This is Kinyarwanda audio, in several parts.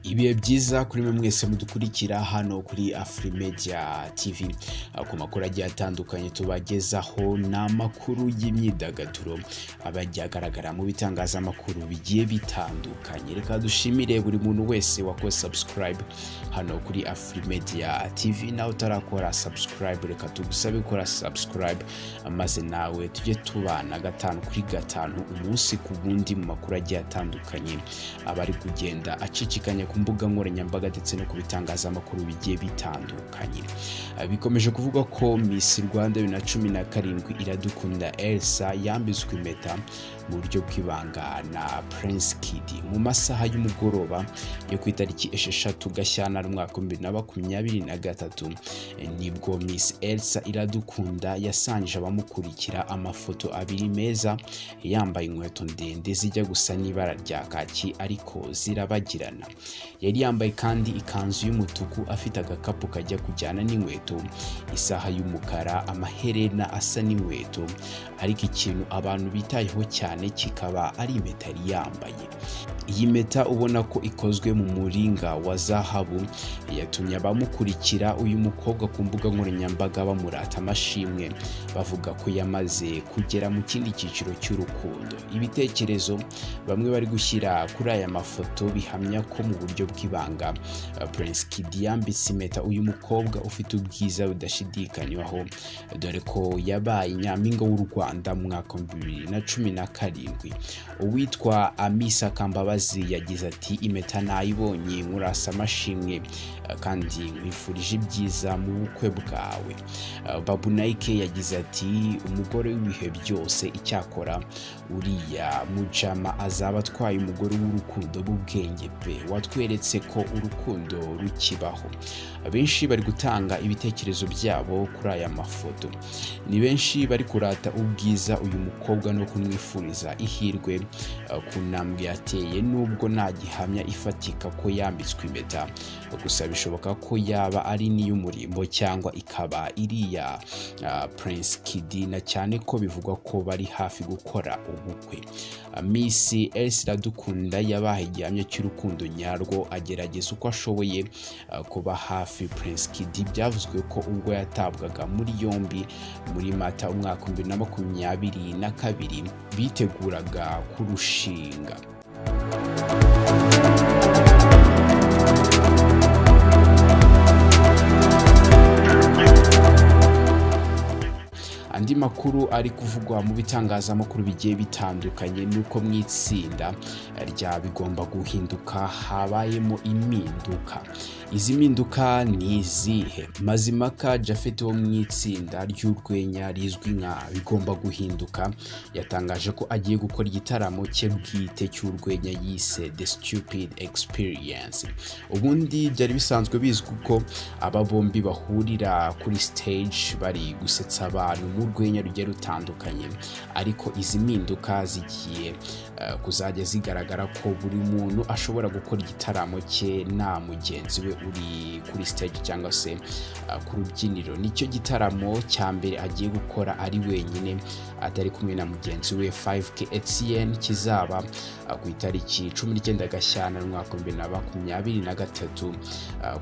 Ibihe byiza kuri mwe mwese mudukurikira hano kuri Afrimedia TV ku makuru agiye atandukanye tubagezaho n'amakuru y'imyidagaduro abajya agaragara mu bitangazamakuru bigiye bitandukanye. Reka dushimire buri muntu wese wakoze subscribe hano kuri Afrimedia TV. Nawe utarakora subscribe, reka tugusabe gukora subscribe maze nawe tujye tubana 5 kuri 5 umunsi ku wundi mu makuru agiye atandukanye abari kugenda acicikanya ku mbuga nkoranyambaga ndetse no ku bitangazamakuru bigiye bitandukanye. Bikomeje kuvuga ko Miss Rwanda 2017 Iradukunda Elsa yambitswe impeta mu buryo bw'ibanga na Prince Kid mu masaha y'umugoroba yo ku itariki 6 Gashyantare umwaka 2023. Nibwo Miss Elsa Iradukunda yasangije abamukurikira amafoto abiri meza yambaye inkweto ndende zijya gusa n'ibara rya kaki ariko zirabagirana. Yari yambaye kandi ikanzu y'umutuku, afite agakapu kajya kujyana n'inkweto, isaha y'umukara, amaherena asa n'inkweto, ariko ikintu abantu bitayeho cyane kikaba ari impeta yari yambaye. Iyi mpeta ubona ko ikozwe mu muringa wa zahabu yatumye abamukurikira uyu mukobwa ku mbuga nkoranyambaga bamurata amashimwe, bavuga ko yamaze kugera mu kindi cyiciro cy'urukundo. Ibitekerezo bamwe bari gushyira kuri aya mafoto bihamya ko mu buryo bw'ibanga Prince Kid yambitse impeta uyu mukobwa ufite ubwiza budashidikanywaho, dore ko yabaye nyampinga w'u Rwanda mu mwaka wa 2017. Uwitwa Amisa Kambabazi yagize ati: "Impeta nayibonye, nkurasa amashimwe kandi nkwifurije ibyiza mu bukwe bwawe." Babu Nike yagize ati: "Umugore w'ibihe byose, icyakora uriya mujama azaba atwaye umugore w'urukundo b'ubwenge pe, watweretse ko urukundo rukibaho." Benshi bari gutanga ibitekerezo byabo kuri aya mafoto. Ni benshi bari kurata ubwiza uyu mukobwa no kumwifuriza ihirwe ku ntambwe yateye, nubwo nta gihamya ifatika ko yambitswe impeta, gusa bishoboka ko yaba ari n'iy'umurimbo cyangwa ikaba iriya Prince Kid, na cyane ko bivugwa ko bari hafi gukora ubukwe. Miss Elsa Iradukunda yabaye igihamya cy'urukundo nyarwo, agerageza uko ashoboye kuba hafi Prince Kid. Byavuzwe ko ubwo yatabwaga muri yombi muri Mata umwaka 2022 biteguraga kurushinga. Andi makuru ari kuvugwa mu bitangazamakuru bigiye bitandukanye nuko mu itsinda rya Bigomba Guhinduka habayemo impinduka. Izi mpinduka ni izihe? Mazimaka Japhet wo mu itsinda ry'urwenya rizwi nka Bigomba Guhinduka yatangaje ko agiye gukora igitaramo cye bwite cy'urwenya yise The Stupid Experience. Ubundi byari bisanzwe bizwi ko aba bombi bahurira kuri stage bari gusetsa abantu mu rwenya rugiye rutandukanye, ariko izi mpinduka zigiye kuzajya zigaragara ko buri muntu ashobora gukora igitaramo cye nta mugenzi we uri kuri stage cyangwa se ku rubyiniro. Nicyo gitaramo cya mbere agiye gukora ari wenyine atari kumwe na mugenzi we 5K Etienne, kizaba ku itariki 19 Gashyantare umwaka 2023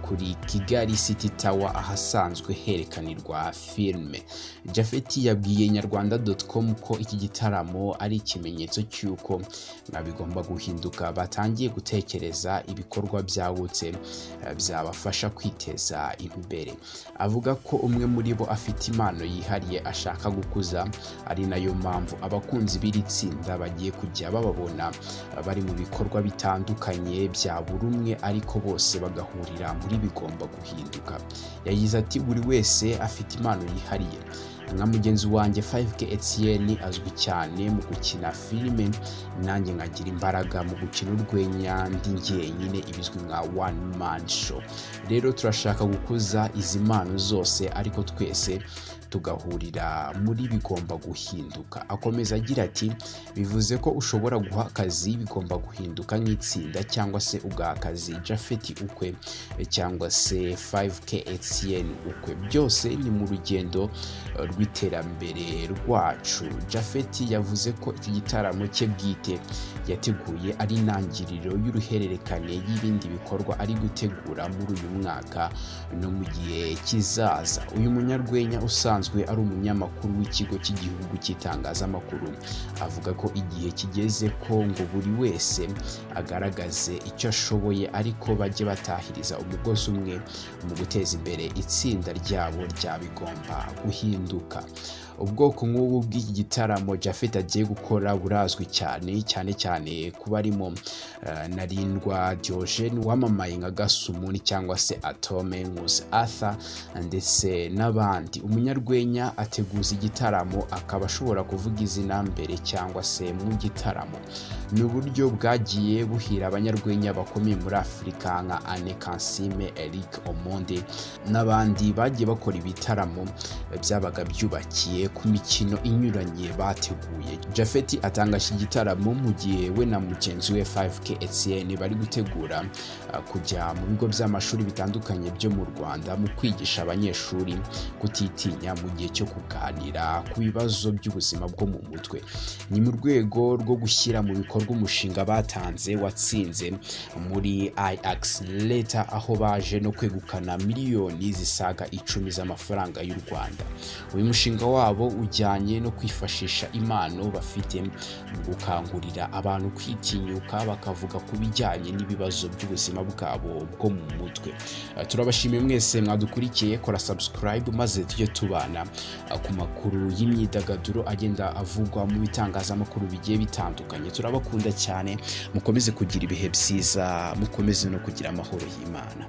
kuri Kigali City Tower ahasanzwe herekanirwa filme. Japhet yabwiye nyarwanda.com ko iki gitaramo ari ikimenyetso cy'uko Bigomba Guhinduka batangiye gutekereza ibikorwa byagutse byabafasha kwiteza imbere. Avuga ko umwe muri bo afite impano yihariye ashaka gukuza, ari nayo mpamvu abakunzi b'iri tsinda bagiye kujya bababona bari mu bikorwa bitandukanye bya buri umwe, ariko bose bagahurira muri Bigomba Guhinduka. Yagize ati: "Buri wese afite impano yihariye. Nka mugenzi wanjye 5K Etienne azwi cyane mu gukina filime, nanjye nkagira imbaraga mu gukina urwenya ndi njyenyine, ibizwi nka one man show. Rero turashaka gukuza izi mpano zose, ariko twese tugahurira muri Bigomba Guhinduka. Akomeza agira ati bivuze ko ushobora guha akazi Bigomba Guhinduka nk'itsinda cyangwa se ugaha akazi Japhet ukwe cyangwa se 5K Etienne ukwe, byose ni mu rugendo rw'iterambere rwacu. Japhet yavuze ko iki gitaramo cye bwite yateguye ari intangiriro y'uruhererekane y'ibindi bikorwa ari gutegura muri uyu mwaka no mu gihe kizaza. Uyu munyarwenya usanzwe ari umunyamakuru w'ikigo cy'igihugu cy'itangazamakuru avuga ko igihe kigeze ko ngo buri wese agaragaze icyo ashoboye, ariko bajye batahiriza umugozi umwe mu guteza imbere itsinda ryabo rya Bigomba Guhinduka. Ubwoko nk'ubu bw'iki gitaramo Japhet agiye gukora burazwi cyane cyane cyane kuba arimo Narindwa Diogene wamamaye nka Gasumuni cyangwa se Atome, Nkusi Arthur ndetse n'abandi. Umunyarwenya ateguza igitaramo akaba ashobora kuvuga izina mbere cyangwa se mu gitaramo. Ni uburyo bwagiye buhira abanyarwenya bakomeye muri Afurika nka Anne Kansime, Eric Omondi n'abandi bagiye bakora ibitaramo byabaga byubakiye ku mikino inyuranye bateguye. Japhet atanga iki gitaramo mu gihe we na mugenzi we 5K Etienne bari gutegura kujya mu bigo by'amashuri bitandukanye byo mu Rwanda mu kwigisha abanyeshuri kutitinya mu gihe cyo kuganira ku bibazo by'ubuzima bwo mu mutwe. Ni mu rwego rwo gushyira mu bikorwa umushinga batanze watsinze muri iAccelerator, aho baje no kwegukana miliyoni zisaga 10 z'amafaranga y'u Rwanda. Uyu mushinga wabo ujyanye no kwifashisha impano bafite mu gukangurira abantu kwitinyuka bakavuga ku bijyanye n'ibibazo by'ubuzima bwabo bwo mu mutwe. Turabashimiye mwese mwadukurikiye, kora subscribe maze tujye tubana ku makuru y'imyidagaduro agenda avugwa mu bitangazamakuru bigiye bitandukanye. Turabakunda cyane, mukomeze kugira ibihe byiza, mukomeze no kugira amahoro y'Imana.